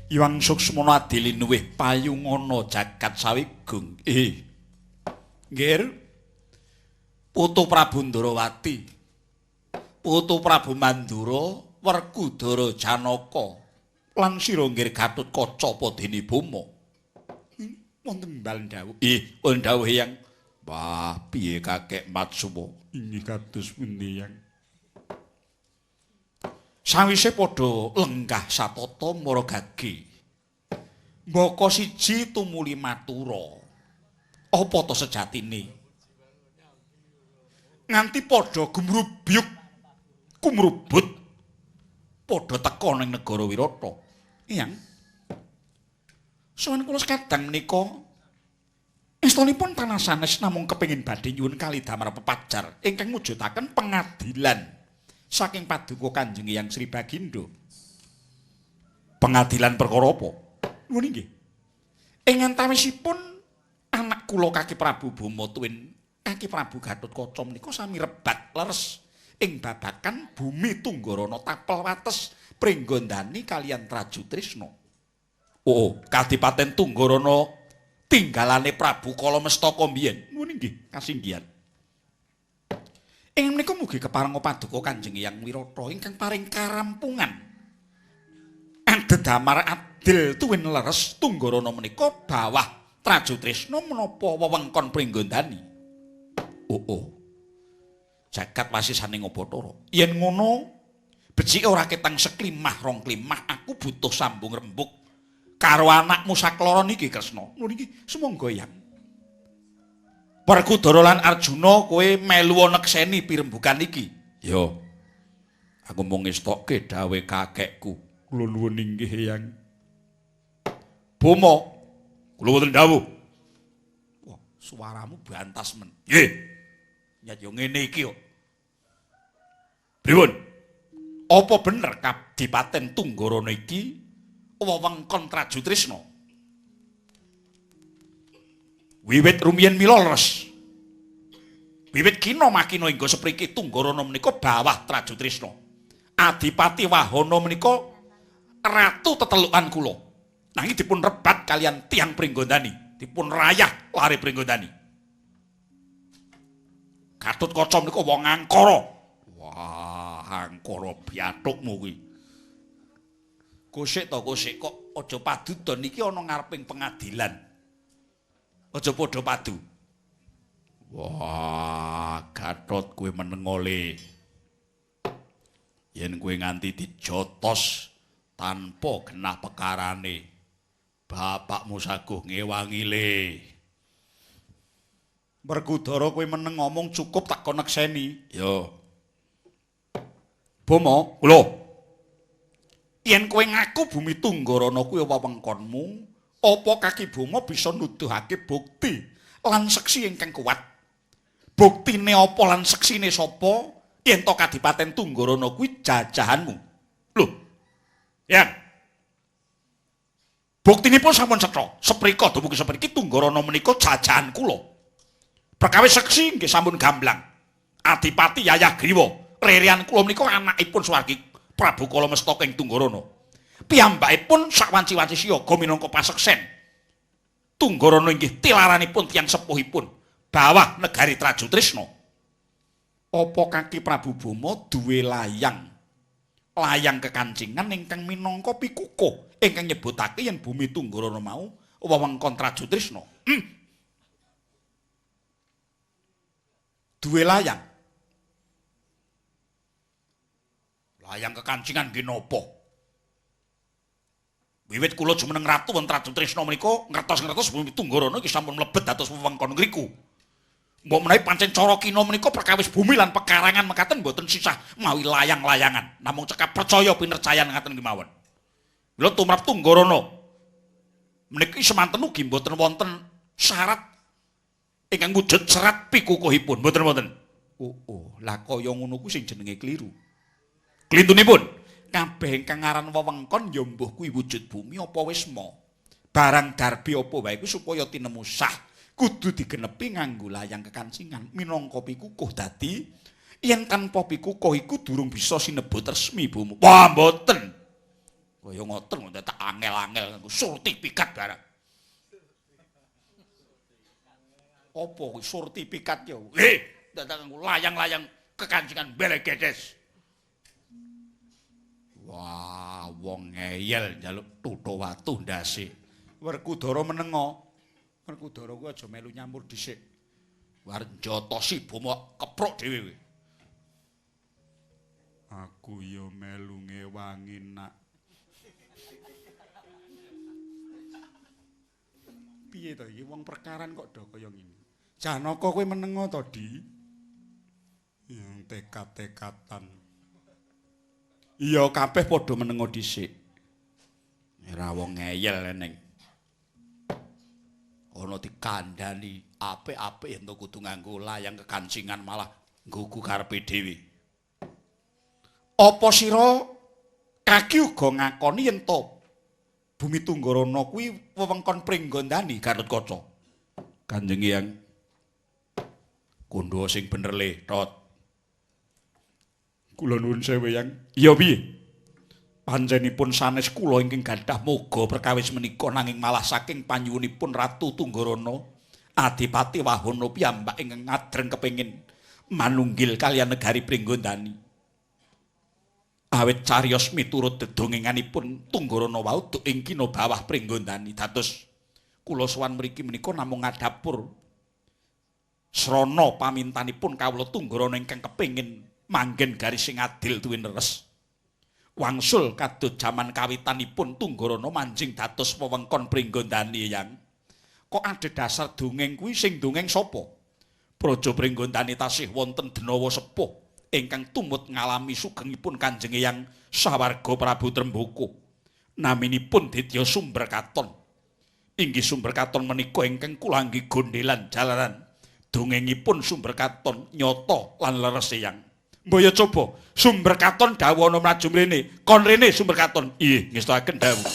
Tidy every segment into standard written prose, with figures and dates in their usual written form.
Hyang Suksmana adilinuwih payungana jagat sawigung. Nggir. Putu Prabu Ndrawati. Putu Prabu Mandura, Werkudara Janaka lan sira nggir Gatotkaca padene Boma. Wonten mbal dawuh. Wonten dawuh Hyang. Wah, piye kakek Matsuwa? Inggih kados pundi, Hyang? Sawise padha lenggah satata maragage. Mbaka siji tumuli matura. Apa to sejatine? Nganti padha gumrubyuk kumrubut padha teka ning negara Wirata. Eyang. Sowan kula sekadang menika estunipun tanah sanes namung kepengin badhe nyuwun kalidamar pepajar ingkang mujudaken pengadilan saking paduka Kanjeng Hyang Sri Bagindo. Pengadilan perkara apa? Nuwun inggih. Ing antawisipun anak kula Kaki Prabu Boma tuwin Kaki Prabu Gatotkaca menika sami rebat leres ing babagan bumi Tunggarana tapel wates Pringgondani kaliyan Trajutrisna. Oh, Kadipaten Tunggarana tinggalane Prabu Kala Mestaka mbiyen. Nuwun inggih, kasinggihan. Ing menika mugi keparenga paduka Kanjeng Hyang Wirata ingkang paring karampungan. Adhedhamar adil tuwin leres Tunggarana menika bawah Trajutrisna menapa wewengkon Pringgondani. Oh. Jagat wasisaning Bathara. Yen ngono becike ora ketang seklimah rong klimah, aku butuh sambung rembug karo anakmu sakloron iki Kresna. Nuwun iki sumangga Yang. Werkudara lan Arjuna kowe melu nekseni pirembugan iki. Ya. Aku mung ngestokke dawuhe kakekku. Kula nuwun inggih Yang. Boma, kula wonten dawuh. Wah, suaramu bantas men. Nggih. Ya yo ngene iki kok. Pripun? Apa bener Kadipaten Tunggarana iki wewengkon Trajutrisna? Wiwit rumiyin mila leres. Wiwit kina makina hingga sepriki Tunggarana menika bawah Trajutrisna. Adipati Wahana menika ratu tetelukan kula. Nanging dipun rebat kaliyan tiyang Pringgondani, dipun rayah lare Pringgondani. Gatotkaca menika wong angkara. Wah, angkara biathukmu kuwi. Kosik to kosik kok aja padudon iki ana ngareping pengadilan. Aja padha padu. Wah, Gatot kowe meneng ole. Yen kowe nganti dijotos tanpa genah pekarane, bapakmu saguh ngewangi le. Werkudara kowe meneng ngomong cukup tak kon nekseni. Yo. Boma, kula. Yen kowe ngaku bumi Tunggarana kuwi wewengkonmu, apa Kaki Boma bisa nuduhake bukti lan seksi ingkang kuat? Buktine apa lan seksine sapa yen to Kadipaten Tunggarana kuwi jajahanmu? Lho. Yang. Buktinipun sampun cetha. Seprika dumugi sepriki Tunggarana menika jajahan kula. Perkawis seksi nggih sampun gamblang. Adipati Yayah Griwa, rerean kula menika anakipun swargi Prabu Kala Mestaka ing Tunggarana. Piyambakipun sakwanci-wanci siyaga minangka paseksen. Tunggarana inggih tilaranipun tiyang sepuhipun bawah negari Trajutrisna. Apa Kaki Prabu Boma duwe layang? Layang kekancingan ingkang minangka pikukuh ingkang nyebutake yen bumi Tunggarana mau wewengkon Trajutrisna. Duwe layang. Layang kekancingan nggih napa? Wiwit kula jumeneng ratu wonten Trajutrisna menika ngertos-ngertos bumi Tunggarana iki sampun mlebet dados wewengkon ngriku. Mbok menawi pancen cara kina menika perkawis bumi lan pekarangan mekaten mboten sisah mawi layang-layangan, namung cekap percaya pinercayan ngaten kemawon. Mila tumrap Tunggarana meniki semanten ugi mboten wonten syarat ingkang wujud serat pikukuhipun, mboten wonten. Oh, lah kaya ngono kuwi sing jenenge kliru. Klintunipun kabeh ingkang aran wewengkon ya mbuh kuwi wujud bumi apa wisma. Barang darbi apa wae kuwi supaya tinemu sah kudu digenepi nganggo layang kekancingan minangka pikukuh. Dadi yen tanpa pikukuh iku durung bisa sinebut resmi bumi. Wah, mboten. Kaya ngoten tak angel-angel nganggo sertifikat barang. Apa kuwi sertifikat ya? Nggih, dadak nganggo layang-layang kekancingan belegedes. Wah, wong ngeyel njaluk tutha watu ndase. Werkudara menengo. Werkudara kuwi aja melu nyampur dhisik. War njotosi boma keprok dhewe kowe. Aku ya melu ngewangi nak. Piye to iki wong perkaran kok do kaya ngene. Janaka kowe menengo to, Di? Yang tekad-tekatan. Iya kabeh padha menengo dhisik. Ora wong ngeyel eneng. Ana dikandhani apik-apik yen kudu nganggo layang kekancingan malah nggugu karepe dhewe. Apa sira kaki uga ngakoni yen to Bumi Tunggarana kuwi wewengkon Pringgondani Gatotkaca? Kanjeng Hyang kandha sing bener le, Tot. Kula nuwun sewu, Yang. Iya piye? Panjenipun sanes kula ingkang gadah moga perkawis menika nanging malah saking panyuwunipun Ratu Tunggarana Adipati Wahana piyambak ingkang ngadreng kepengin manunggil kaliyan negari Pringgondani. Awit cariyos miturut dedongenganipun Tunggarana wau duk ing kina bawah Pringgondani. Dados kula sowan mriki menika namung ngadhapur srana pamintanipun kawula Tunggarana ingkang kepengin manggen garis sing adil tuwin leres. Wangsul kadut jaman kawitanipun Tunggarana manjing dados wewengkon Pringgondani, Yang. Kok adhedhasar dongeng kuwi sing dongeng sapa? Praja Pringgondani tasih wonten denawa sepuh ingkang tumut ngalami sugengipun Kanjeng Hyang sawarga Prabu Tremboko. Naminipun Ditya Sumber Katon. Inggih Sumber Katon menika ingkang kula anggi gondelan jalaran. Dongengipun Sumber Katon nyata lan leres, Yang. Mbaya coba Sumber Katon dawuh ana mlaju mrene. Kon rene Sumber Katon. Nggih, ngestoaken dawuh.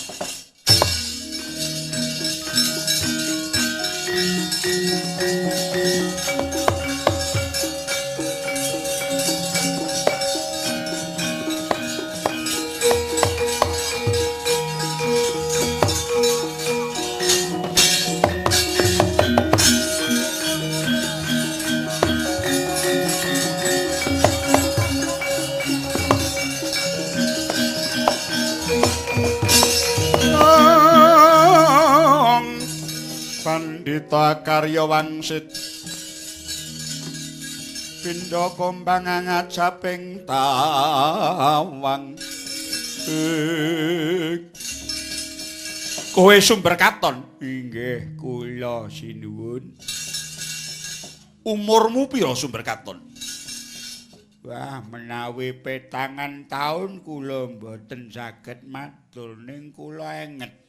Pandita karya wangsit pindha kombang ngajaping tawang. Kowe Sumber Katon? Inggih kula sinuwun. Umurmu pira Sumber Katon? Wah, menawi 7 taun kula mboten saged matur ning kula enget.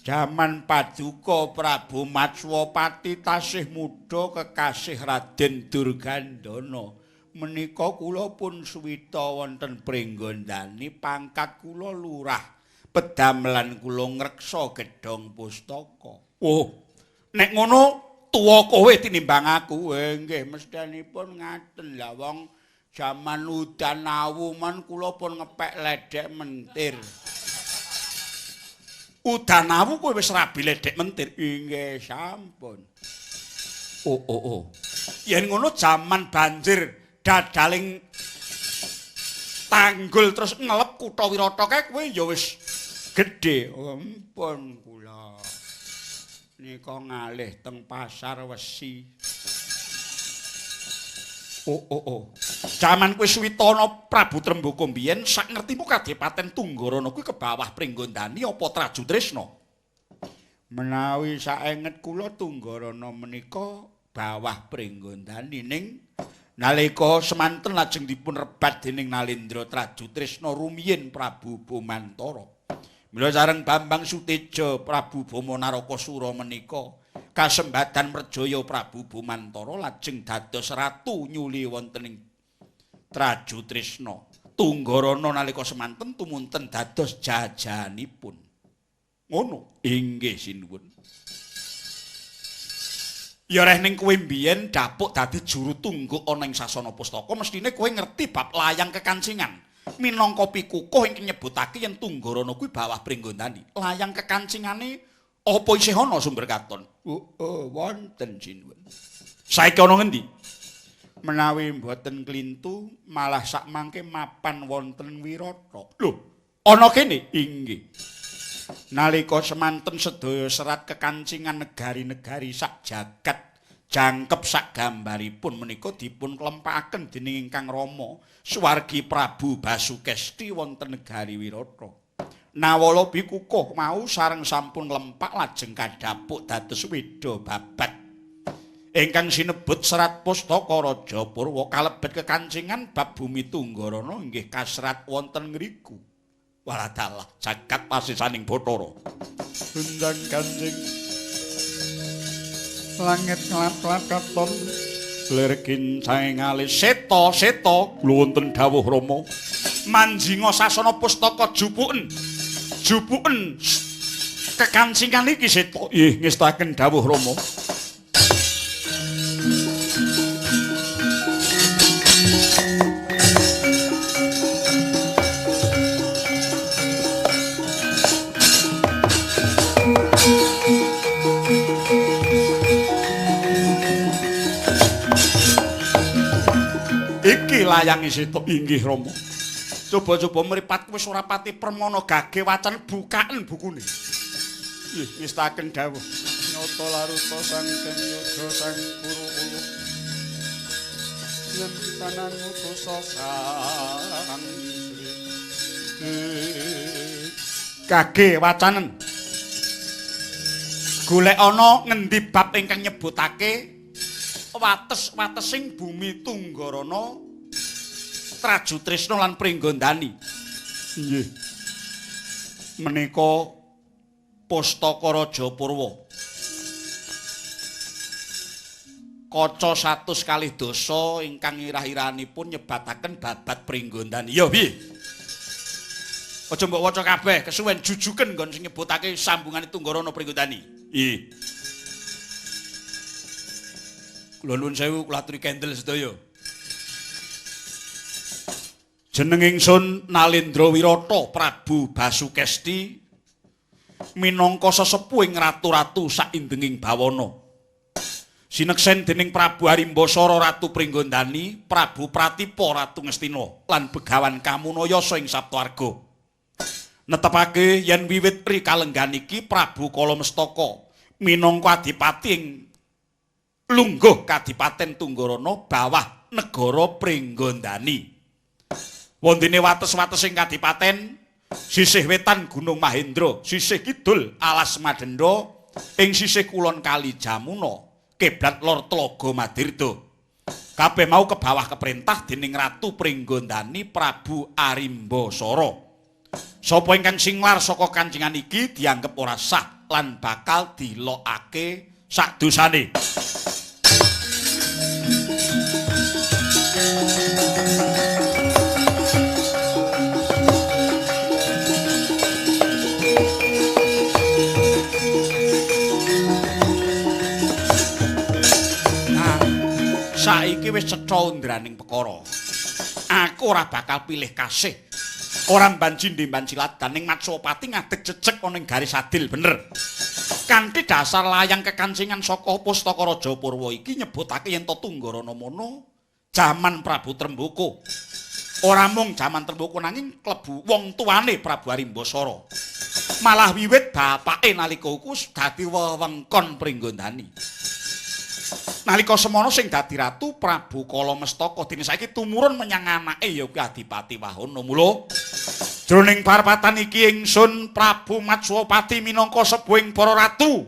Jaman paduka Prabu Matswapati tasih muda kekasih Raden Durgandana. Menika kula pun suwita wonten Pringgondani, pangkat kula lurah. Pedamelan kula ngreksa gedhong pustaka. Oh, nek ngono tuwa kowe tinimbang aku. Nggih, mesthenipun ngaten. Lah wong jaman udan awu men kula pun ngepek ledhek mentir. Udan awu kowe wis rabi ledhek mentir. Inggih sampun. Oh oh oh. Yen ngono jaman banjir dadaling tanggul terus ngelep kutha Wirata kae kowe ya wis gedhe. Ampun kula. Nika ngalih teng pasar wesi. Oh oh oh. Jaman kowe suwitana Prabu Tremboko mbiyen sak ngertimu Kadipaten Tunggarana kuwi ke bawah Pringgondani apa Trajutrisna? Menawi saenget kula Tunggarana menika bawah Pringgondani ning nalika semanten lajeng dipun rebat dening Nalendra Trajutrisna rumiyin Prabu Bomantara. Mila sareng Bambang Suteja Prabu Boma Narakasura menika kasembadan Merjaya Prabu Bomantara lajeng dados ratu nyuli wonten ing Trajutrisna. Tunggarana nalika semanten tumunten dados jajanipun. Ngono. Inggih sinuwun. Ya reh ning kowe mbiyen dapuk dadi juru tungguk ana ing sasana pustaka, mesthine kowe ngerti bab layang kekancingan. Minangka pikukuh ingkang nyebutake yen Tunggarana kuwi bawah Pringgondani. Layang kekancingane apa isih ana sumber katon? Oh, wonten sinuwun. Saiki ana ngendi? Menawi mboten klintu malah sakmangke mapan wonten Wirata. Lho, ana kene? Inggih. Nalika semanten sedaya serat kekancingan negari-negari sak jagat jangkep sak gambaripun menika dipun klempakaken dening ingkang Rama swargi Prabu Basukesti wonten negari Wirata. Nawala pikukuh mau sareng sampun nglempak lajeng kadhapuk dados weda babat. Ingkang sinebut Serat Pustaka Raja Purwa kalebet kekancingan bab bumi Tunggarana inggih kasrat wonten ngriku. Waladalah jagat pasisaning Bathara. Gunjang kancing langit nglap-lap katon lir kincang alis seta seta kula wonten dawuh Rama. Manjinga sasana pustaka jupuken. Jupuken kekancingan iki seta. Nggih ngestaken dawuh Rama. Iki layange seta. Inggih Rama. Coba-coba mripatku wis ora pati permana gage wacan bukaen bukune. Nggih ngestaken dawuh. Nyata laruta sangken yoga sang guru kula. Yen tanan utusa sang gage wacanen. Golek ana ngendi bab ingkang nyebutake wates-watesing bumi Tunggarana Trajutrisna lan Pringgondani. Nggih. Menika Pustaka Raja Purwa. Kaca 102 ingkang irah-irahanipun nyebataken babat Pringgondani. Ya piye? Aja mbok waca kabeh, kesuwen jujuken nggon sing nyebutake sambungane Tunggarana Pringgondani. Nggih. Kula nuwun sewu kula aturi kendel sedaya. Jeneng ingsun Nalendra Wirata Prabu Basukesti minangka sesepuhing ratu-ratu saindenging bawana. Sineksen dening Prabu Arimbasara Ratu Pringgondani, Prabu Pratipa Ratu Ngastina lan Begawan Kamunayasa ing Saptaarga. Netepake yen wiwit rikalenggan iki Prabu Kalamestaka minangka adipati ing lungguh Kadipaten Tunggarana bawah negara Pringgondani. Wondene wates-watesing kadipaten sisih wetan Gunung Mahendra, sisih kidul Alas Madenda, ing sisih kulon Kali Jamuna, kiblat lor Tlaga Madirda. Kabeh mau ke bawah keperintah dening Ratu Pringgondani Prabu Arimbasara. Sapa ingkang singlar saka kancingan iki dianggep ora sah lan bakal dilokake sakdosane. Nah, saiki wis cetha undraning perkara. Aku ora bakal pilih kasih. Ora banji ndemban silatan ning Matswapati ngadeg jejeg ana ing garis adil bener. Kanthi dasar layang kekancingan saka Pustaka Raja Purwa iki nyebutake yen Tunggarana mono jaman Prabu Tremboko. Ora mung jaman Tremboko nanging klebu wong tuane Prabu Arimbasara. Malah wiwit bapake nalika iku dadi wewengkon Pringgondani. Nalika semono sing dadi ratu Prabu Kalamestaka dene saiki tumurun menyang anake ya kuwi Adipati Wahana. Mula jroning parpatan iki ingsun Prabu Matswapati minangka sepuhing para ratu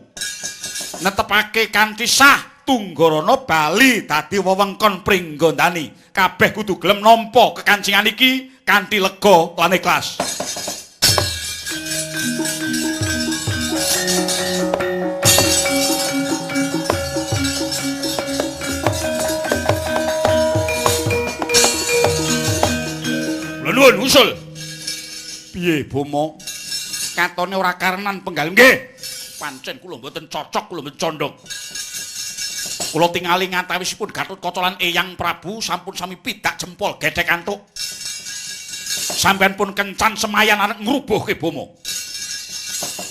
netepake kanthi sah Tunggarana bali dadi wewengkon Pringgondani. Kabeh kudu gelem nampa kekancingan iki kanthi lega lan ikhlas. Nuwun usul. Piye Bomo? Katone ora karenan penggal. Nggih. Pancen kula mboten cocok, kula mboten condhok. Kula tingali ngatawisipun Gatotkaca lan Eyang Prabu sampun sami pidak jempol gethek antuk. Sampeyan pun kencan semayan arep ngrubuhke Boma.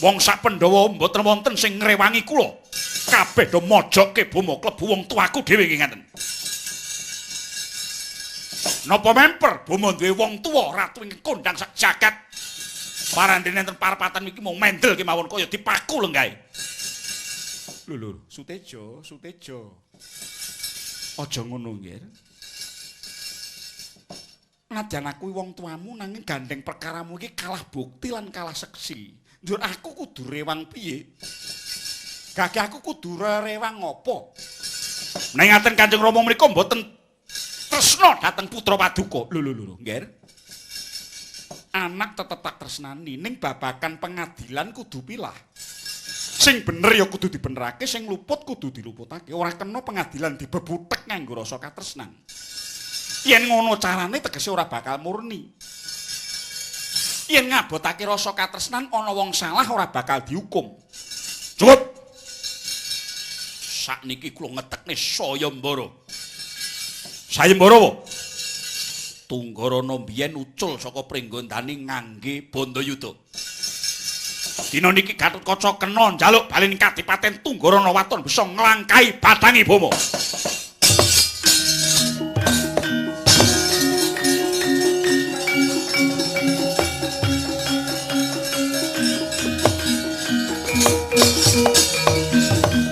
Wong sak Pandhawa mboten wonten sing ngrewangi kula. Kabeh do mojokke Boma klebu wong tuaku dhewe nggih ngaten. Napa memper Boma duwe wong tuwa ratu ingkang kondhang sak jagat. Parandene enten parapatan iki mung mendel kemawon kaya dipaku lenggahe. Lho lho, Sutejo, Sutejo. Aja ngono nggih. Nadyan aku wong tuamu nanging gandeng perkaramu iki kalah bukti lan kalah seksi. Njur aku kudu rewang piye? Gagah aku kudu rewang apa? Ning ngaten Kanjeng Rama menika mboten tresna dhateng putra paduka. Lho lho lho, nggih. Anak tetep tak tresnani ning babakan pengadilan kudu pilah. Sing bener ya kudu dibenerake, sing luput kudu diluputake. Ora kena pengadilan dibebutek nganggo rasa katresnan. Yen ngono carane tegese ora bakal murni. Yen ngabotake rasa katresnan ana wong salah ora bakal dihukum. Cukup. Sakniki kula ngetekne sayembara. Sayembara apa? Tunggarana mbiyen ucul saka pringgondane ngangge Bandayuda. Dina niki Gatotkaca kena njaluk bali kadipaten Tunggarana waton bisa nglangkahi bathange Boma.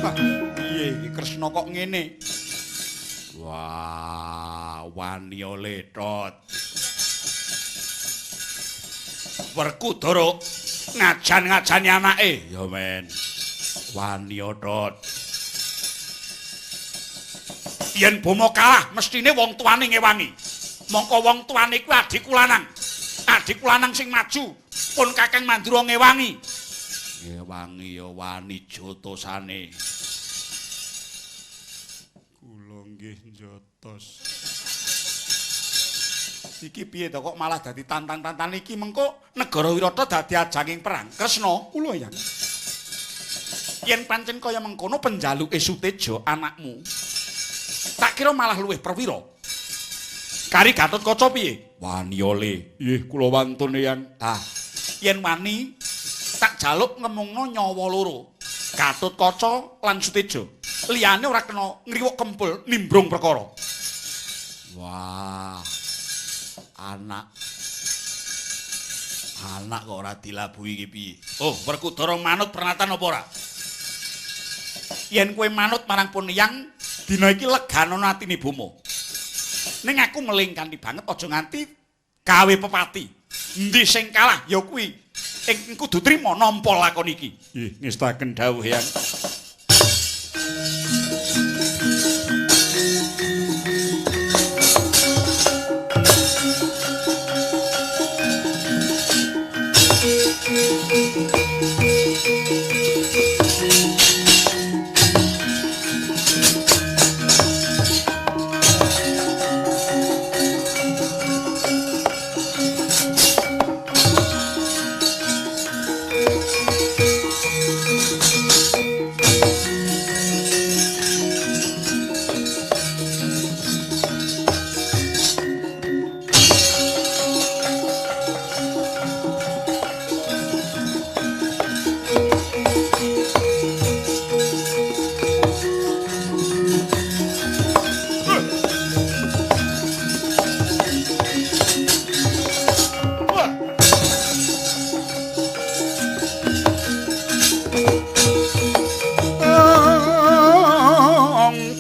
Wah, piye iki Kresna kok ngene? Wah, wani letot. Werkudara ngajan-ngajani anake. Ya men. Wani otot. Yen Boma kalah mestine wong tuane ngewangi. Mongko wong tuane kuwi adhiku lanang. Adhiku lanang sing maju pun Kakang Mandura ngewangi. Ngewangi ya wani jotosane. Kula nggih njotos. Iki piye to kok malah dadi tantang-tantan iki mengko negara Wirata dadi ajanging perang. Kresna kula yang yen pancen kaya mengkono penjaluke Suteja anakmu tak kira malah luwih perwira. Kari Gatotkaca piye? Wani ole. Nggih kula wantun yang. Ah, yen wani tak jaluk ngemungno nyawa loro. Gatotkaca lan Suteja. Liyane ora kena ngriwuk kempul nimbrung perkara. Wah. Anak anak kok ora dilabuhi iki piye? Oh, Werkudara manut pernatan apa ora? Yen kowe manut marang pun yang dina iki leganono atine Boma. Ning aku meling kanthi banget aja nganti gawe pepati. Endi sing kalah ya kuwi ing kudu trima nampa lakon iki. Nggih, ngestaken dawuh yang.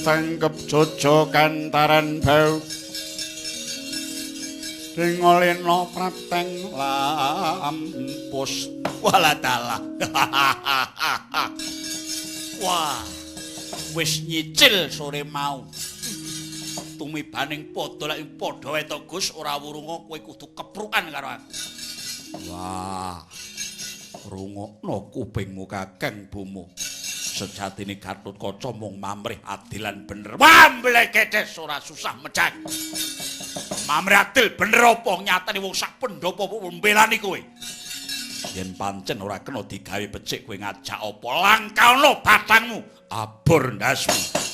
Tangkep jojo kantaran bau dingolena prapteng lampus waladalah. Wah, wis nyicil sore mau tumibaning padha lek padha wae to Gus, ora wurunga kowe kudu keprukan karo aku. Wah, rungokno kupingmu Kakang Boma. Sejatine Gatotkaca mung mamrih adil lan bener. Wah, mblegedes ora susah mecak. Mamrih adil bener apa nyatane wong sak pendopo mbelani kowe. Yen pancen ora kena digawe becik kowe ngajak apa langkahno batangmu abur ndasmu.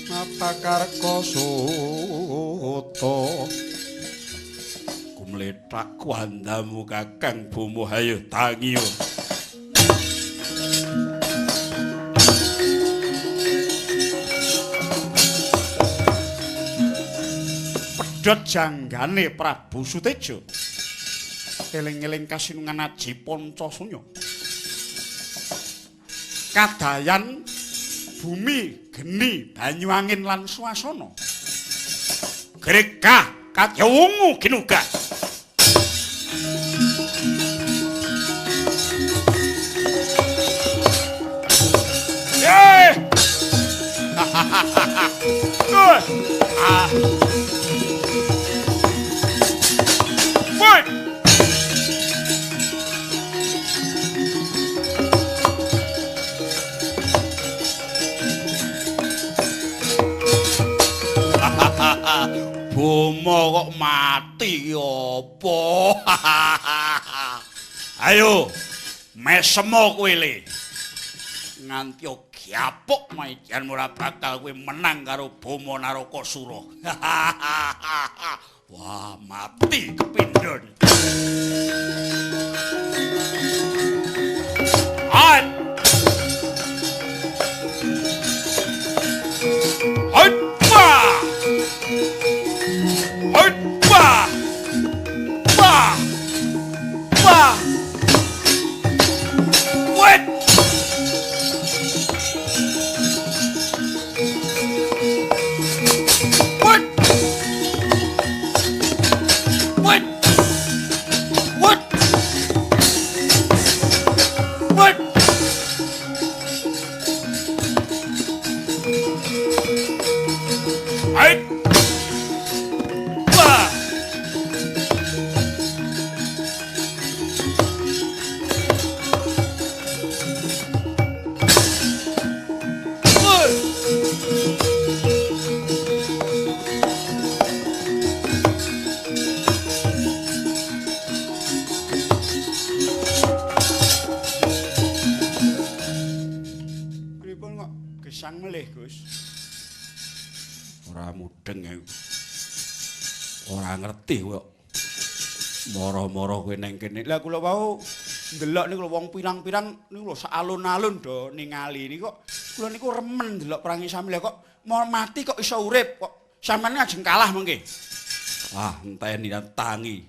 Mapakarka suta Gumlethak kuandamu Kakang Bomo, hayo tangiyo. Pedhot janggane Prabu Suteja. Eling-eling kasinungan aji Pancasunya. Kadayan bumi, geni, banyu angin lan swasana. Gregah kadya wungu ginugah. Ye! Ah. Woi! Bomo kok mati apa? Ayo, mesemo kowe le. Nganti gyapuk maijan ora bakal kowe menang karo Bomo Narakasura. Wah, mati kepindhon. Hat. Hat. Wah! Wah! Wah! Wah! Wet! Wet! Wet! Wet! Wet! Hai! Wah! Pripun kok gesang melih, Gus? Ora mudeng aku. Ora ngerti kok. Moro-moro kowe nang kene. Lah kula wau ndelok niku lho wong pirang-pirang niku lho sak alun-alun do ningali niku kok kula niku remen ndelok perangi sami lha kok mau mati kok iso urip kok sampeyan ajeng kalah mengke. Ah, enteni tangi.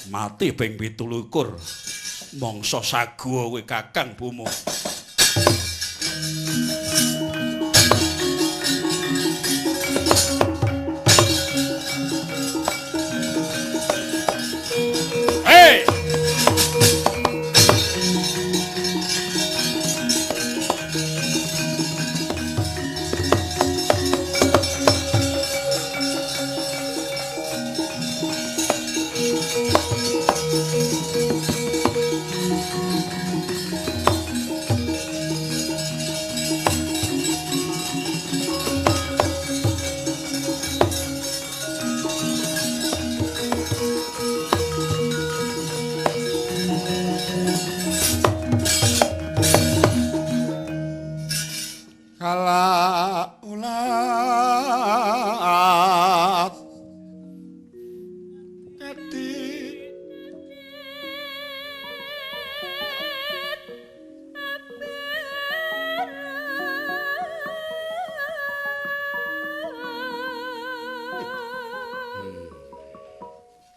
Mati ping 27. Mangsa sago kowe Kakang Bomo. Hey! Kala ulat kati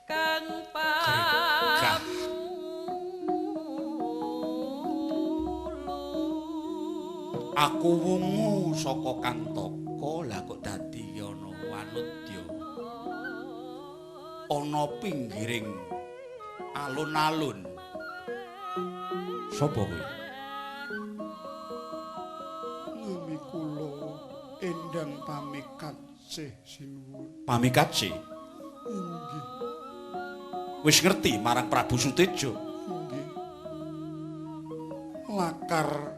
Kang Gregah. Aku wungu saka Kantaka, lah kok dadi ana wanudya. Ana pinggiring alun-alun. Sapa kowe? Nami kula Endang Pamikacih sinuwun. Pamikacih? Inggih. Wis ngerti marang Prabu Suteja? Inggih. Lakar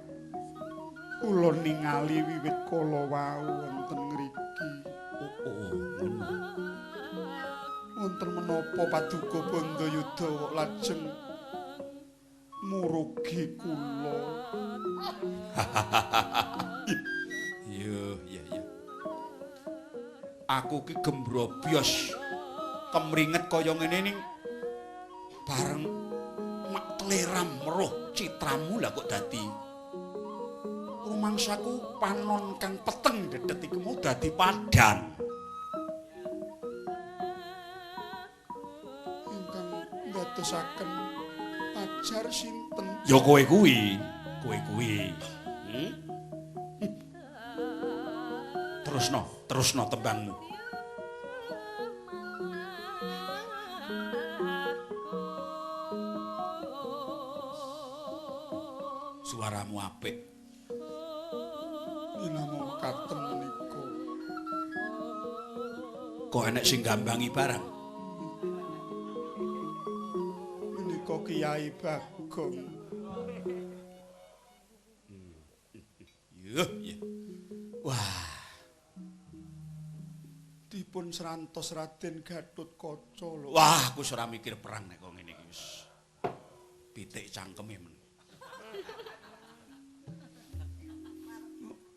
kula ningali wiwit kala wau wonten ngriki. Oh, ngono. Wonten menapa paduka Bandayuda kok lajeng murugi kula. Iya, iya, iya. Aku ki gembrobyos. Kemringet kaya ngene ning bareng mak tleram meruh citramu lah kok dadi rumangsaku panon kang peteng dedet iku mau dadi padhan. Ingkang ndadosaken pajar sinten? Ya kowe kuwi, kowe kuwi. Terusno, terusno tembangmu. Suaramu apik. Namung mekaten menika. Kok enek sing gambangi barang? Menika Kiai Bagong. Yuh, ya. Wah. Dipun serantos Raden Gatotkaca lho. Wah, aku ora mikir perang nek kok ngene iki wis. Pitik cangkeme men.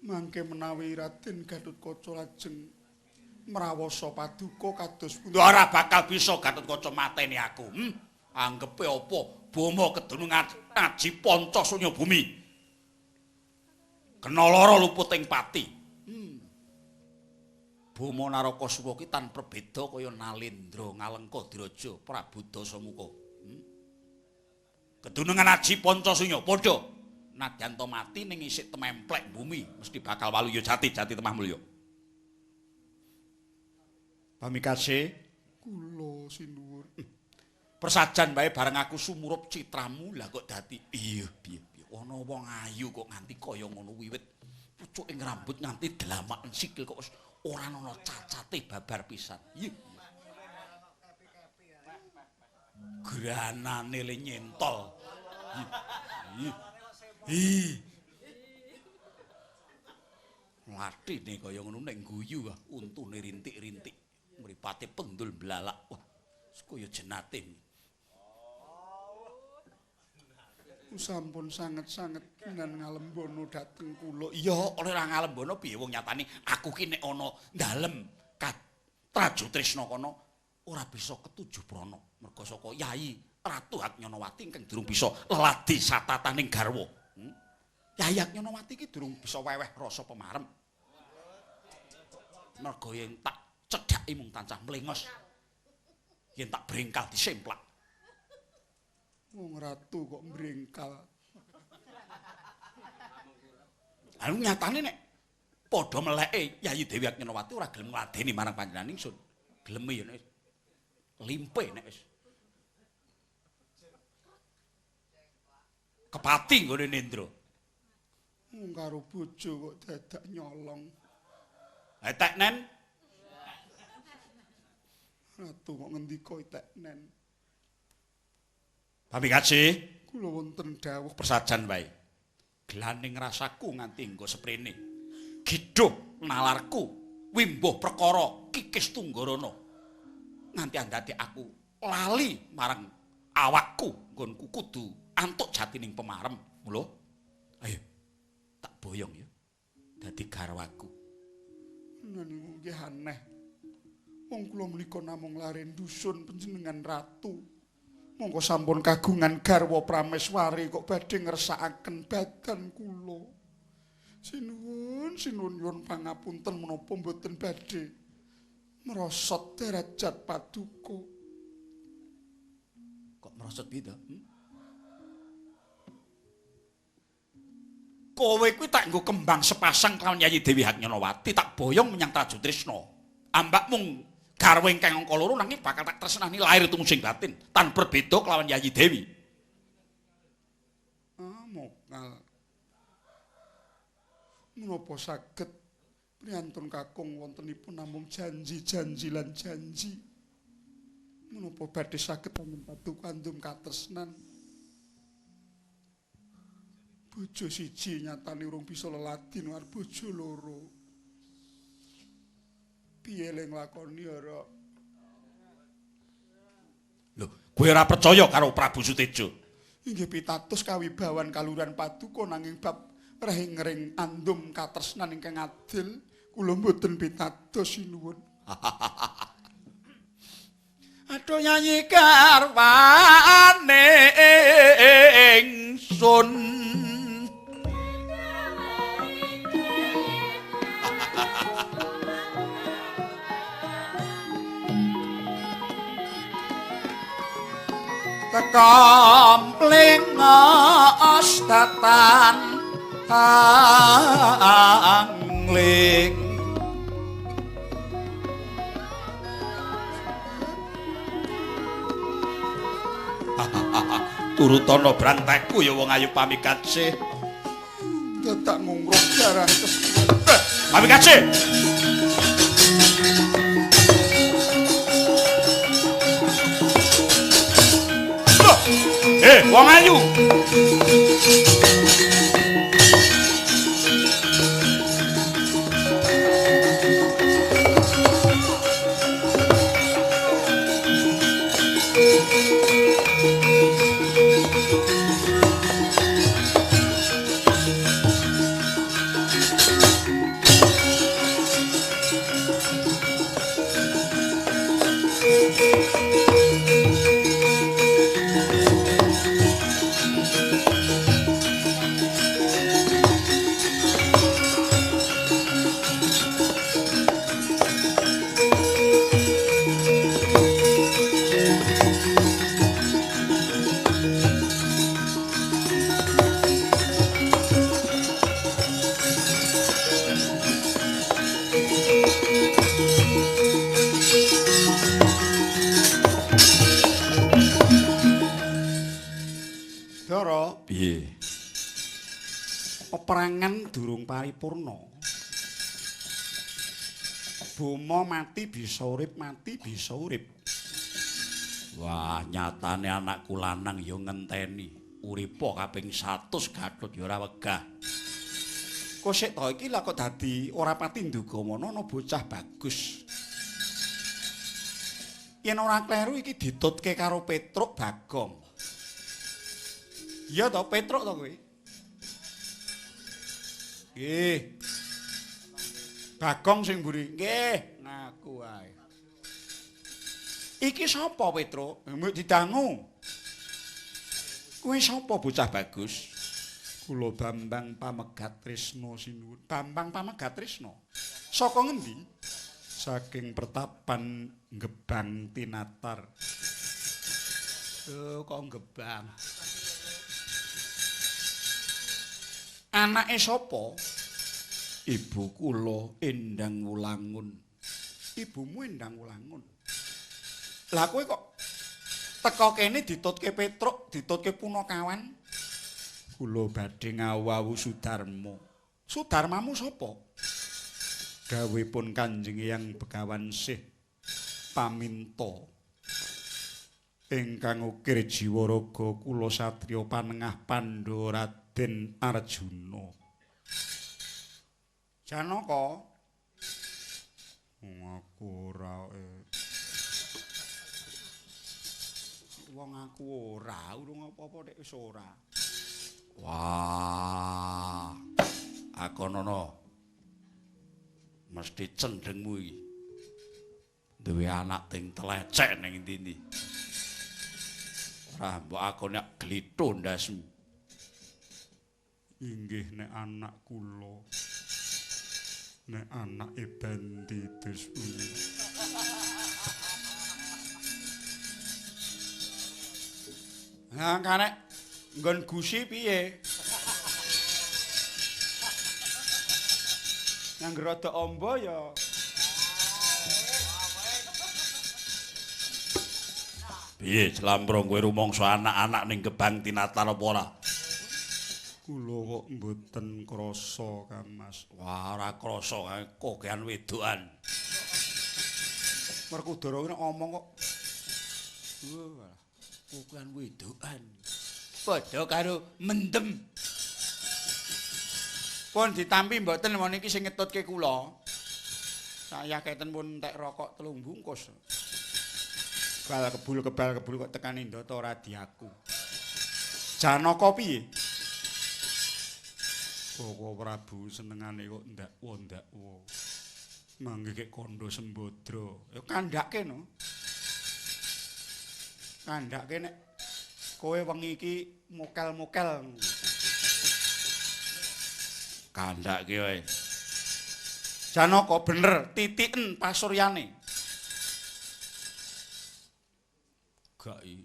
Mangke menawi Raden Gatotkaca lajeng mrawasa paduka kados pundi? Ora bakal bisa Gatotkaca mateni aku. Anggepe apa? Boma kedunung aji panca sunya bumi. Kena lara luput ing pati. Boma Narakasura ki tan perbeda kaya Nalendra Ngalengka Diraja Prabu Dasamuka. Kedunungan aji panca sunya padha. Nadyan to mati ning isih tememplek bumi mesti bakal waluya jati jati temah mulya. Pamikase kula sinuwun. Persajan bae bareng aku sumurup citramu lah kok dadi iya piye piye ana wong ayu kok nganti kaya ngono wiwit pucuking rambut nganti dlamaken sikil kok ora ana cacate babar pisan. Iya. Granane le nyentol. Iya. Ih. Latine kaya ngono nek guyu untune rintik-rintik, mripate pendul blalak. Wah, kaya jenate. Sampun sanget-sanget nan ngalembono dhateng kula. Iya, ora ngalembono piye wong nyatane aku ki nek ana dalem Trajutrisna kono ora bisa ketujuh prana merga saka Yayi Ratu Haknyanawati ingkang durung bisa leladi satataning garwa. Yayi Haknyanawati iki durung bisa weweh rasa pemarem. Merga yen tak cedhaki mung tansah mlengos. Yen tak brengkal disemplak. Wong ratu kok mbrengkal. Lalu nyatane nek padha meleke Yayi Dewi Haknyanawati ora gelem ngladeni marang panjenengan ingsun. Geleme ya nek limpe nek wis. Kepati nggone Nendra. Wong karo bojo kok dadak nyolong. Ha teknen. Ratu kok ngendika teknen. Pamikaji, kula wonten dawuh persajan wae. Glaning rasaku nganti nggo seprene. Gidhuh nalarku wimbuh perkara kikis tunggarana. Nganti andhate aku lali marang awakku nggonku kudu antuk jatining pemarem. Mula ayo tak boyong ya. Dadi garwaku. Niku nggih aneh. Wong kula menika namung lare dusun panjenengan ratu. Monggo sampun kagungan garwa prameswari kok badhe ngersakaken badan kula. Sinuwun, sinuwun nyuwun pangapunten menapa mboten badhe merosot derajat paduka. Kok merosot piye to? Kowe kuwi tak nggo kembang sepasang kelawan Yayi Dewi Haknyanawati tak boyong menyang Trajutrisna. Ambak mung garwa ingkang angka loro nanging bakal tak tresnani lahir tumusing batin tan berbeda kelawan Yayi Dewi. Ah, mokal. Menapa saged priyantun kakung wontenipun namung janji-janji lan janji. Menapa badhe saged pamen paduka andum katresnan. Bojo siji nyatane urung bisa leladi nuwar bojo loro. Piye le nglakoni ora? Lho, kowe ora percaya karo Prabu Sutejo? Inggih pitados kawibawan kaluhuran paduka nanging bab rehing-ring andum katresnan ingkang adil kula mboten pitados sinuwun. Aduh nyanyi garwane ingsun. Tekompling astatan angling. Turutana brantekku ya wong ayu pamikatse. Dadak ngungruh jaran kesuwen. Pamikatse. Wong ayu. Piye? Peperangan durung paripurna. Boma mati bisa urip, mati bisa urip. Wah, nyatane anakku lanang ya ngenteni. Uripa kaping 100 Gatot ya ora wegah. Kok sik to iki lah kok dadi ora pati nduga ana bocah bagus. Yen ora kleru iki ditutke karo Petruk Bagong. Iya to, Petruk to kowe? Nggih. Bagong sing mburi. Nggih, ngaku wae. Iki sapa, Petruk? Mbok didangu. Kowe sapa bocah bagus? Kula Bambang Pamegat Tresna sinuwun. Bambang Pamegat Tresna. Saka ngendi? Saking pertapan Gebang Tinatar. Oh, kok Gebang. Anake sapa? Ibu kula Endang Wulangun. Ibumu Endang Wulangun. Lah kowe kok teka kene ditutke Petruk, ditutke Punakawan? Kula badhe ngawu Sudarma. Sudarmamu sapa? Dawuhipun Kanjeng Hyang Begawan Sih paminta ingkang ukir jiwa raga kula satriya panengah Pandhawa Raden Arjuna. Janaka, wong aku ora wong aku ora urung apa-apa nek wis ora. Wah, akonono mesti cendhengmu iki. Duwe anak ting telecek ning endi-endi. Ora mbok aku nek glitho ndasmu. Inggih nek anak kula. Nek anake Bandi Dusmi. Lah karek nggon gusi piye? Nang rada amba ya. Piye Jlambrong kowe rumangsa anak-anak ning Gebang Tinatar apa ora? Kula kok mboten krasa, Kang Mas. Wah, ora krasa kokean wedokan. Werkudara nek omong kok wah, kokean wedokan. Padha karo mendem. Pun ditampi mboten mon iki sing ngetutke kula. Saya keten pun entek rokok 3 bungkus. Kebal kebul kebal kebul kok tekan Indata ora diaku. Janaka piye? Koko Prabu senengane kok ndakwa-ndakwa. Mangke kek kandha Sembadra. Ya kandhake no. Kandhake nek kowe wengi iki mokel-mokel. Kandhake wae. Janaka bener titiken pasuryane. Gak i.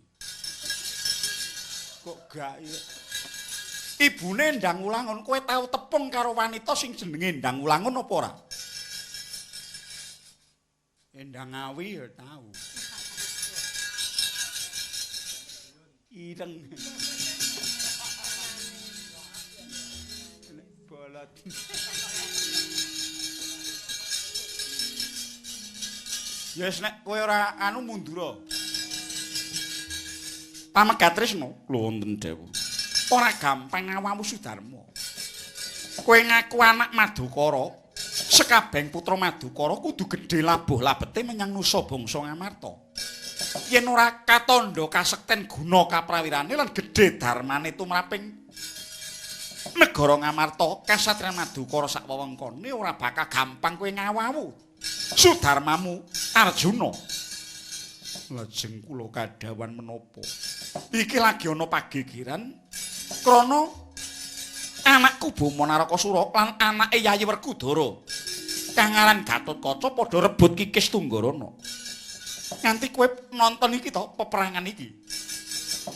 Kok gak i. Ibune Ndang Ulangun, kowe tau tepung karo wanita sing jenenge Ndang Ulangun apa ora? Endang Ngawi ya tau. Ireng. Bolot. Ya wis nek kowe ora anu mundura. Pamegat Trisna, lho wonten dawuh. Ora gampang awamu Sudarma. Kowe ngaku anak Madukara, sekabehing putra Madukara kudu gedhe labuh labete menyang nusa bangsa Ngamarta. Yen ora katandha kasekten guna kaprawirane lan gedhe darmane tumraping negara Ngamarta, kasatriyan Madukara sak wewengkone ora bakal gampang kowe ngawawu Sudarmamu Arjuna. Lajeng kula kadhawan menapa? Iki lagi ana pagegeran krana anakku Boma Narakasura lan anake Yayi Werkudara kang aran Gatotkaca padha rebut kikis Tunggarana. Nganti kowe nonton iki to peperangan iki.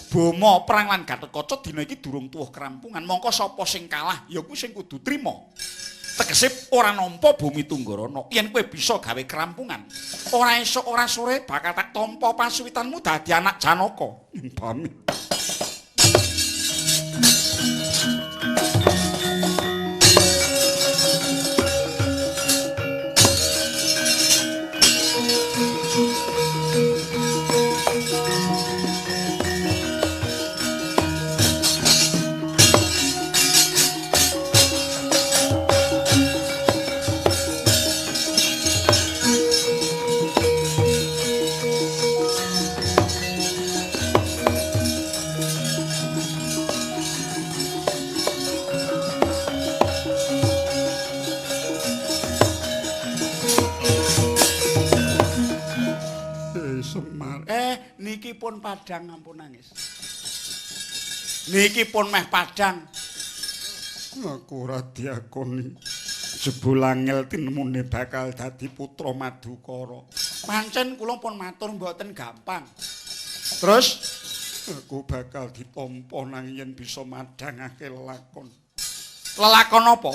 Boma perang lan Gatotkaca dina iki durung tuwuh kerampungan, mongko sapa sing kalah ya kuwi sing kudu trima. Tegese ora nampa bumi Tunggarana. Yen kowe bisa gawe kerampungan, ora esuk ora sore bakal tak tampa pasuwitanmu dadi anak Janaka. Pamit. Niki pun padhang ampun nangis. Niki pun meh padhang. Aku ora diakoni. Jebul angel tinemune bakal dadi putra Madukara. Pancen kula pun matur mboten gampang. Terus aku bakal ditampa nang yen bisa madhangake lelakon. Lelakon apa?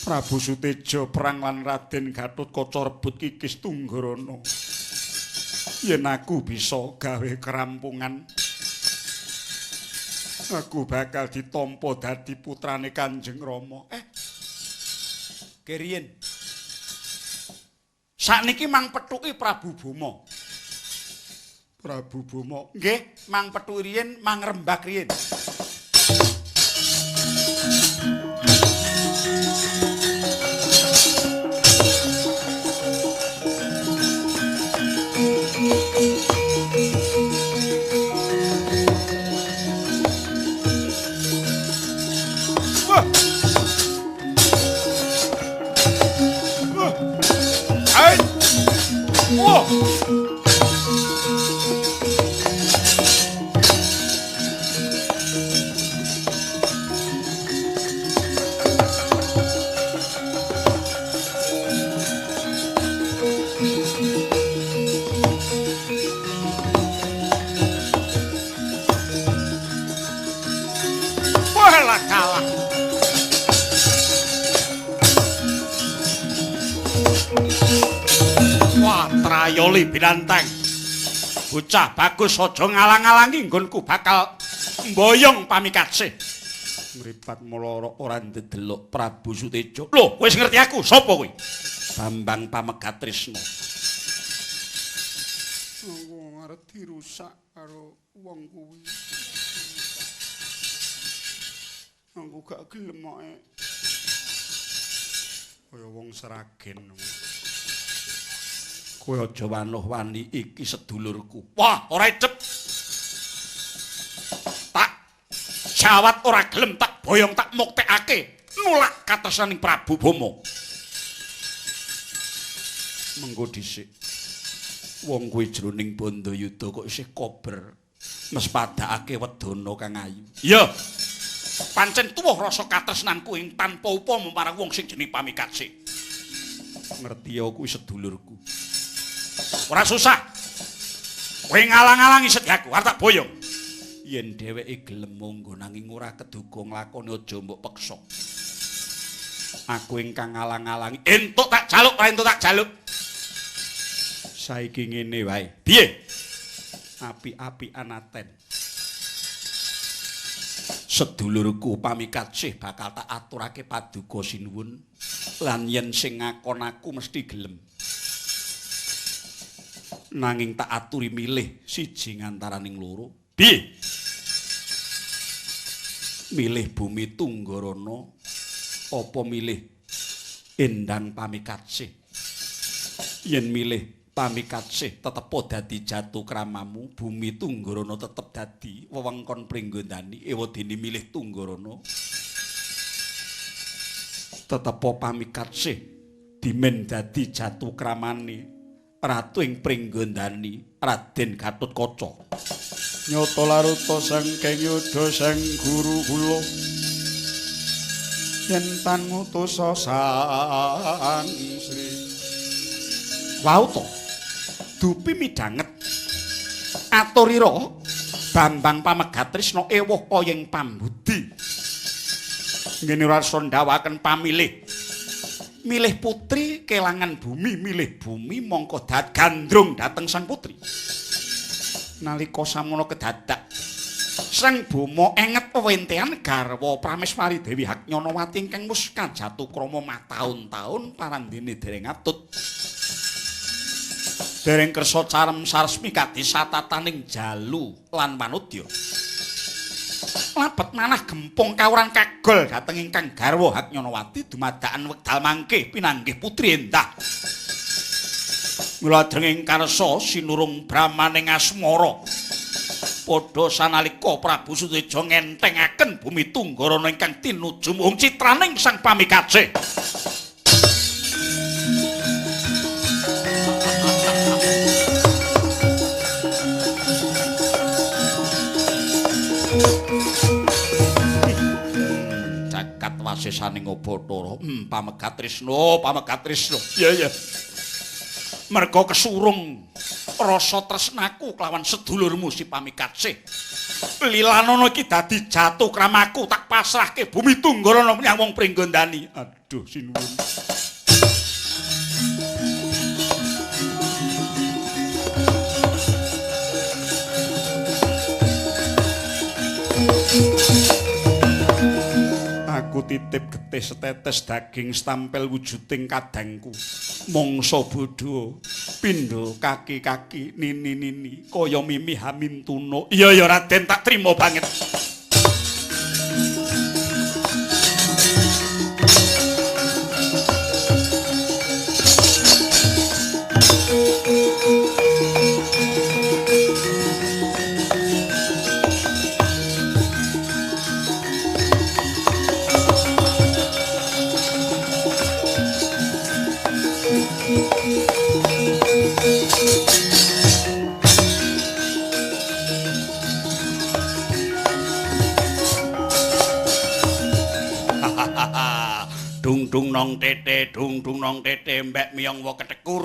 Prabu Suteja perang lan Raden Gatotkaca rebut kikis Tunggarana. Yen aku bisa gawe kerampungan, aku bakal ditampa dadi putrane Kanjeng Rama. Keriyen. Sakniki mang pethuki Prabu Boma. Prabu Boma. Nggih, mang pethuki riyin, mang rembag riyin. Trayoli binantang. Bocah bagus aja ngalang-alangi nggonku bakal mboyong pamikasih. Mripat mlorok ora ndedelok Prabu Suteja. Lho, wis ngerti aku sapa kuwi? Bambang Pamegat Trisna. Aku arep dirusak karo wong kuwi. Aku gak gelem kok. Kaya wong Sragen. Kowe aja wanuh-wani iki sedulurku. Wah, ora icep. Tak jawat ora gelem tak boyong tak muktekake nolak katresnaning Prabu Boma. Mengko dhisik. Wong kuwi jroning Bandayuda kok isih kober mespadakake wedana kang ayu. Iya. Pancen tuwuh rasa katresnanku ing tanpa upama marang wong sing jenenge Pamikasih. Ngerti ya kuwi sedulurku. Ora susah. Kowe ngalang-alangi sedyaku, arep tak boyong. Yen dheweke gelem monggo, nanging ora keduga nglakoni aja mbok peksa. Aku ingkang ngalang-alangi. Entuk tak jaluk, ora entuk tak jaluk. Saiki ngene wae. Piye? Api-apian aten. Sedulurku Pamikasih bakal tak aturake paduka sinuwun lan yen sing ngakon aku mesti gelem. Nanging tak aturi milih siji ngantaraning loro. Piye? Milih bumi Tunggarana apa milih Endang Pamikasih? Yen milih Pamikasih tetep dadi jatuh kramamu, bumi Tunggarana tetep dadi wewengkon Pringgondani. Ewadene milih Tunggarana tetep Pamikasih dimen dadi jatuh kramane ratu ing Pringgondani Raden Gatotkaca. Nyata laruta saking yuda sang guru kula yen tan ngutus sang Sri. Wau to dupi midhanget aturira Bambang Pamegatrisna ewuh kayeng pambudi. Ngene ora iso ndawaken pamilih. Milih putri kelangan bumi, milih bumi mongko dat gandrung dhateng sang putri. Nalika samono kedadak Sang Boma enget pewentean garwa Prameswari Dewi Haknyanawati ingkang wis kajatukrama mataun-taun parandene dereng atut. Dereng kersa carem saresmi kadisatataning jalu lan manudya. Labet manah gempung kawuran kagol dhateng ingkang garwa Haknyanawati dumadakan wekdal mangke pinanggih putri endah. Mula drenging karsa sinurung bramaning asmara. Padha sanalika Prabu Suteja ngentengaken bumi Tunggarana ingkang tinuju muhung citraning Sang Pamikasih. Jagat wasesaning Bathara. Pamegatrisna, Pamegatrisna. Iya, iya. Merga kesurung rasa tresnaku kelawan sedulurmu si Pamikasih. Lilanana iki dadi jatuh kramaku, tak pasrahke bumi Tunggarana menyang wong Pringgondani. Aduh sinuwun. Aku titip getih setetes daging stampel wujuding kadangku. Mangsa bodho pindha kaki-kaki nini-nini kaya mimi hamintuna. Iya ya Raden, tak trima banget. Dung dung nong tete, dung dung nong tete, mbek miyong wa ketekur.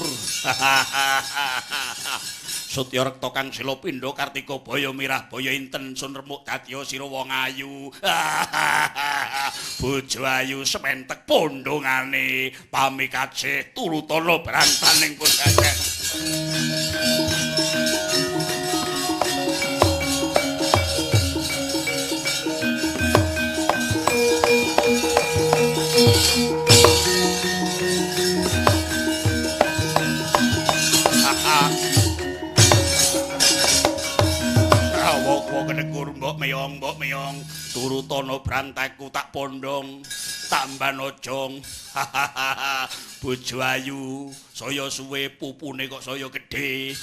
Sutya rekta kang sila pindha Kartika baya mirah baya inten sun remuk dadya sira wong ayu. Bojo ayu sementek pondongane Pamikasih turutana brantaning pundhake. Kedekur mbok meyong turutana brantaku tak pondong tamban ojong. Bojo ayu saya suwe pupune kok saya gedhe.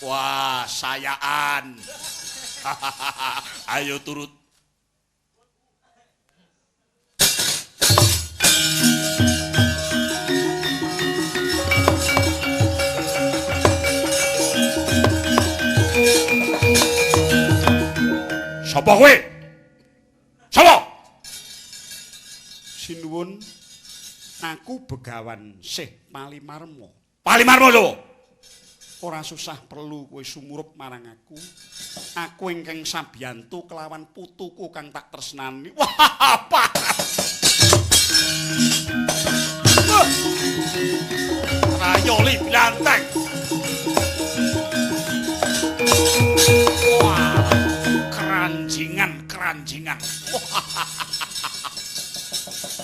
Wah, sayaan. Ayo turut. Sapa kowe? Sapa? Sinuwun, aku Begawan Sih Palimarma. Palimarma sapa? Ora susah perlu kowe sumurup marang aku. Aku ingkang sabiyantu kelawan putuku kang tak tresnani. Wah, apa? Rayoli blanteng. Wah, keranjingan.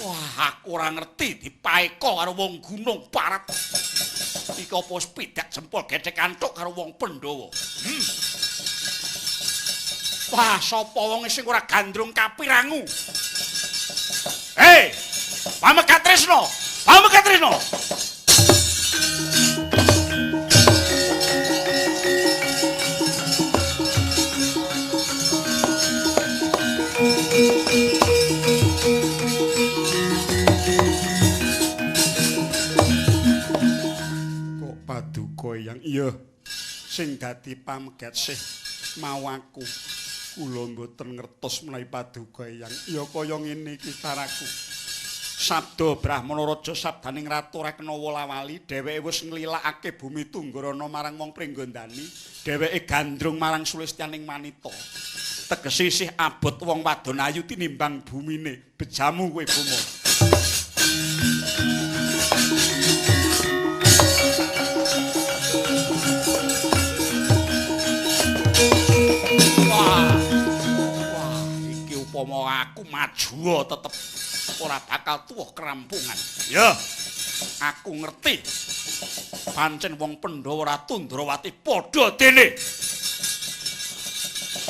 Wah, aku ora ngerti dipaeka karo wong Gunung Parat. Iki apa sepidak jempol gethek antuk karo wong Pandhawa. Wah, sapa wong sing ora gandrung kapirangu? Hei, Pamegat Tresna! Pamegat Tresna! Kok paduka yang iya sing dadi pamegat sih mau aku. Kula mboten ngertos menawi paduka yang iya kaya ngene iki caraku. Sabda Brahmana Raja sabdaning Ratu Rekna Wolawali, dheweke wis nglilakake bumi Tunggarana marang wong Pringgondani, dheweke gandrung marang sulistyaning manita. Tegese isih abot wong wadon ayu tinimbang bumine. Bejamu kowe Boma. Wah. Wah, iki upama aku maju tetep ora bakal tuwuh kerampungan. Ya, aku ngerti. Pancen wong Pandhawa Ratu Ndrawati padha dene.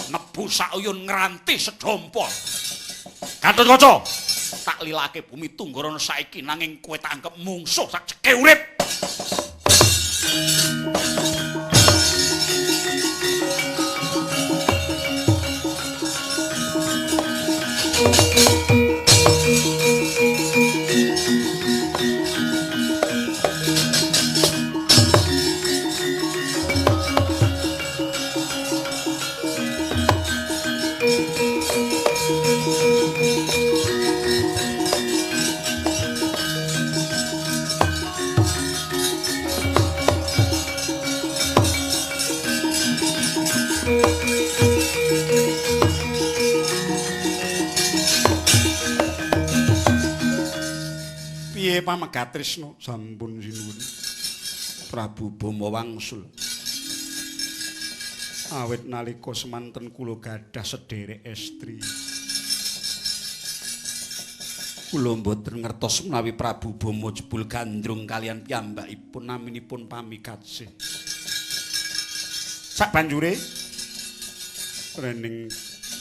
Nebu sauyun ngranti sedompol. Gatotkaca, tak lilake bumi Tunggarana saiki nanging kowe tak anggep mungsuh sak ceke urip. Piye Pamegat Tresna? Sampun sinuwun. Prabu Boma wangsul. Awit nalika semanten kula gadah sederek estri. Kula mboten ngertos menawi Prabu Boma jebul gandrung kalian piyambakipun naminipun Pamikasih. Sabanjure rening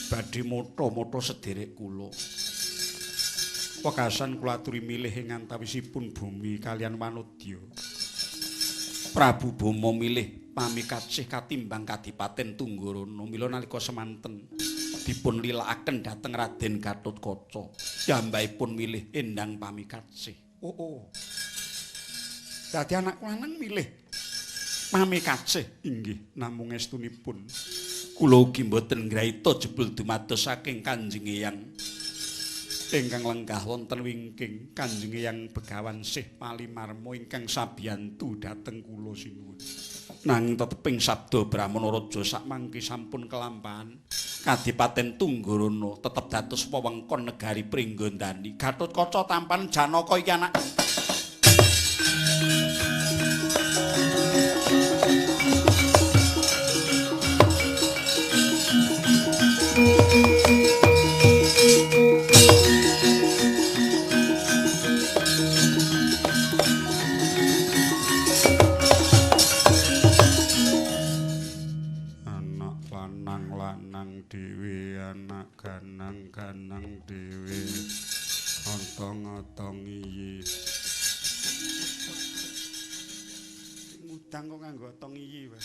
badhe motha-motha sederek kula. Wekasan kula aturi milih ing antawisipun bumi kalian manudya. Prabu Boma milih Pamikasih katimbang Kadipaten Tunggarana. Mila nalika semanten dipun lilakaken dhateng Raden Gatotkaca, piyambakipun milih Endang Pamikasih. Oh, oh. Dadi anakku lanang milih Pamikasih. Inggih, namung estunipun kula ugi mboten ngraita jebul dumados saking Kanjeng Eyang ingkang lenggah wonten wingking Kanjeng Eyang Begawan Sih Palimarma ingkang sabiyantu dhateng kula sinuwun. Nanging teteping sabda Brahmana Raja sakmangke sampun kelampahan Kadipaten Tunggarana tetep dados wewengkon negari Pringgondani. Gatotkaca tampan Janaka iki anak. Ganang-ganang dhewe ontong-ontong iyi. Ngudang kok nganggo otong iyi wae.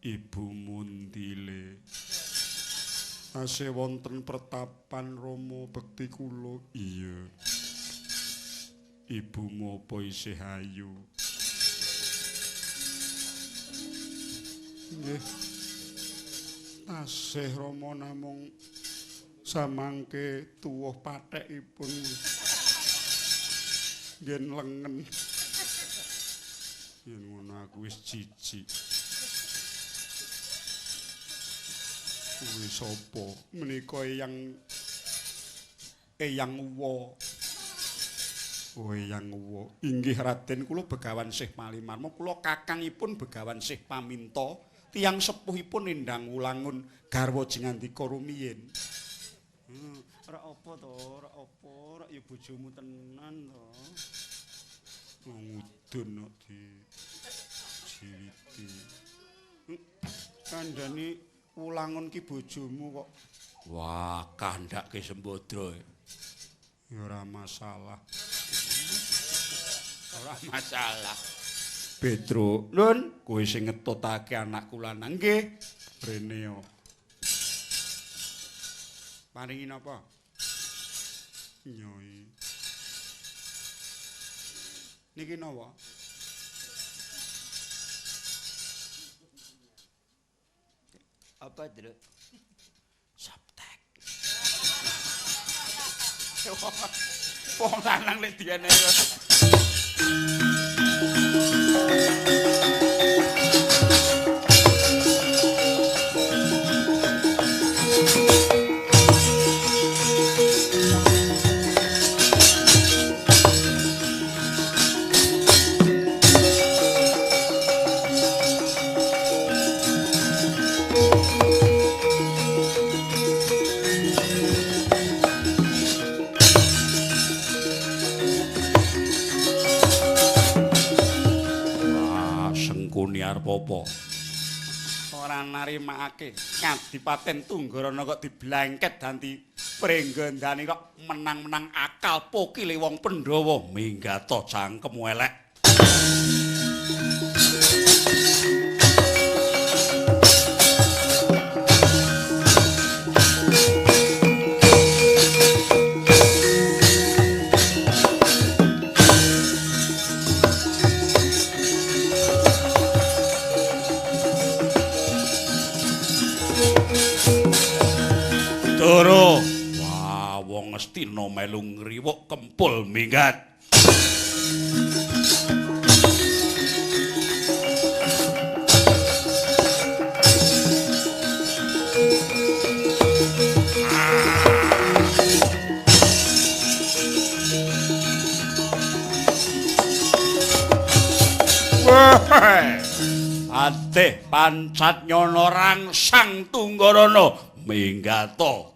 Ibu Muntile tasih wonten pertapan Rama bekti kula. Iya. Ibumu apa isih ayu? Nggih. Tasih Rama namung samangke tuwuh pathekipun ngen lengen. Yen ngono aku wis jijik. Kuwi sapa? Menika Eyang Uwa. Oh, Eyang Uwa. Inggih Raden, kula Begawan Sih Malimarma, kula kakangipun Begawan Sih Paminta, tiyang sepuhipun Endang Wulangun garwa jengandika rumiyin. Ora apa to, ora apa, ora ya bojomu tenan to. Ngudun kok di jiwiti. Kandhane Wulangun ki bojomu kok. Wah, kandhake Sembadra. Ya ora masalah. Ora masalah. Petro, Nun, kowe sing ngetutake anakku lanang nggih. Rene yo. Paringi napa? Nyoi. Niki napa? Apa, Druk? Saptek. Wong lanang lek diene. Apa? Ora narimakake Kadipaten Tunggarana kok diblangket danti prenggandane kok menang-menang akal pokile wong Pandhawa minggato cangkemmu elek. Doro. Wah, wong Ngastina melu ngriwuk kempul minggat. Adeh pancat nyono rangsang Tunggarana minggato.